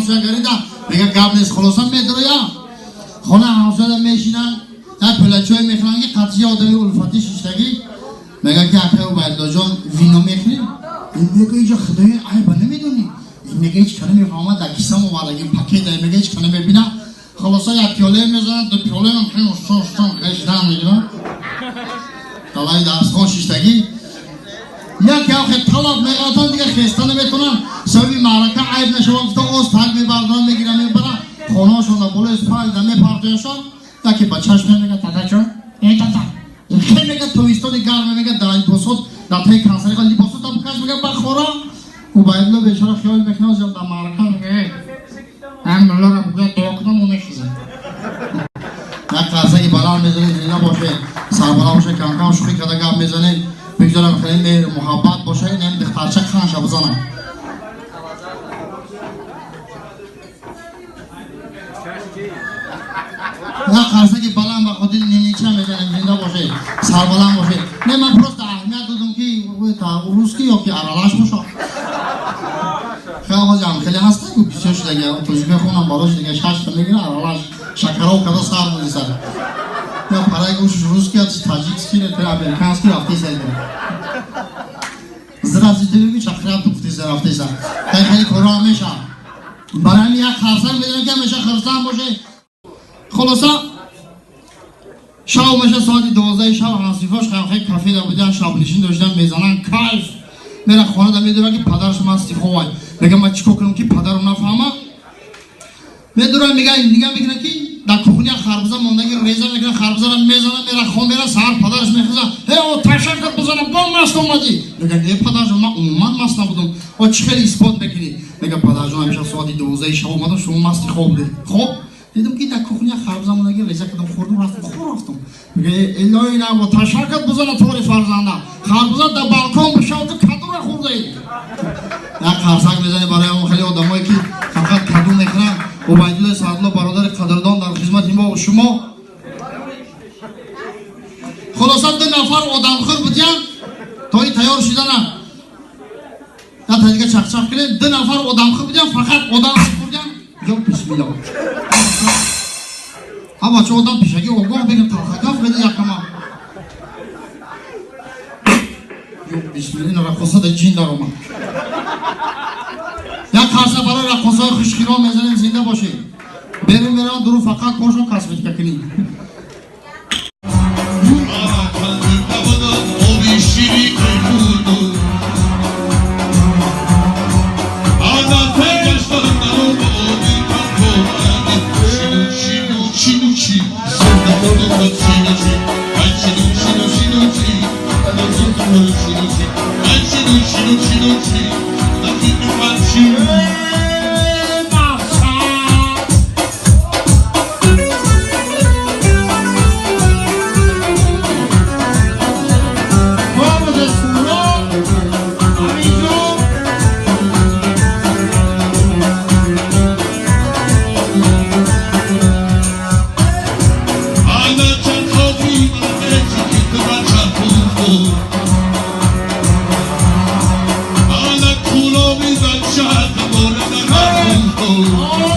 ҳамсоягарида мега гап нест. Хулоса медроям хона ҳамсояда мешинанд, як пиёла чой мехӯранд, ки қатъи одами улфатӣ шиштагӣ мега ки акай Убайдуллоҷон, вино мехӯрӣ? Мега иҷо худои айба намедонӣ, мега ҳеч кана мефаҳмад, дар кисам овардаги пакет, мега ҳеч кана мебина. Хулоса як пиёле мезанад, ду пиёле хешдан мегирад, талаи дарсхон шиштагӣ як явхе талаб меғалтан, дига хеста наметонанд. Сабаби маърака айб нашава гуфта оз так мебардоран, мегиран, мебаран хонаашон, дар болои спалда мепартояшон. Яке ба чашм мега татачон, э тата, хе мега тобистони гарме, мега дар либосот дар таи кансари либосот бикаш, мега ба хора. Убайдулло бечора хиёл мекунад, дар маърака мега ҳам муллоро бугӯяд, дуо кунам, ӯ мехезад. Як қарсаки баланд мезанед, зинда бошед, сарбаланд бошед, камкам шӯхӣ карда гап мезанед, бигзорам хеле меҳр муҳаббат бошад. Инам духтарча қанша бизанам. Як қарсаки баланд ба хотири нинича мезанем, зинда бошед, сарбаланд бошед. Не, ман просто аҳамият додум ки русский ё ки аралаш бошад. Хеле ҳозир хеле ҳастанд ку бисёр шудаги тоҷикои хонам барош дига шашта мегира аралаш шакаров када сар мезисад. Я парай гӯшш русский, таҷикский, американский рафтеса. Здравствуйте, мегӯ чақираб гуфтеса рафтеса. Хеле хеле корҳо меша. Барои ҳамин як қарсак мезанем ки ҳамеша хурсанд бошед. Хулоса шав меша, соати 12 шав ҳамсифош хеле кафеда будан, шабнишин доштан, мезанан кайф. Мера хонада медурад ки падараш масти ховай. Мега ман чӣ кор кунам ки падарам нафаҳма? Медурад, мега нига мекунад ки дар кухня харбуза мондаги, реза мекунад, харбузаро мезана, мера хон мера, саҳар падараш мехеза: «Э, о ташаккур бизана, бо маст омадӣ». Мега не, падарҷон, ман умуман маст набудам. О чӣ хеле исбот мекунӣ? Мега падарҷон, ҳамеша соати 12 шаб омадам, шумо масти хоб будед. Хоб дидам ки дар кухня харбуза мондаги, реза кардам, хӯрдам, рафтам, хоб рафтам. Мега илоҳи наво ташаккур бизана тори фарзанда, харбуза дар балкон бишавту кадура хӯрдаӣ. Як қарсак мезанем барои он хеле одамое ки фақат каду мехӯранд. Убайдуллои Саъдулло бародари қадрдон дар хизмати мо шумо. Хулоса ду нафар одамхӯр будиянд, то и тайёр шудана я та дига чақчақ кунем. Ду нафар одамхӯр будиянд, фақат одам хӯрдиянд. Ё бисмилла, ҳа бача, одам пешагӣ огоҳ бегам, талхакаф беда якама. Ё бисмилла, ин раққосада ҷин даромад. Як қарса барои раққосҳои хушхиро мезанем, зинда бошед. Берун мераванд дуру, фақат коршон косметика кунӣ. Oh.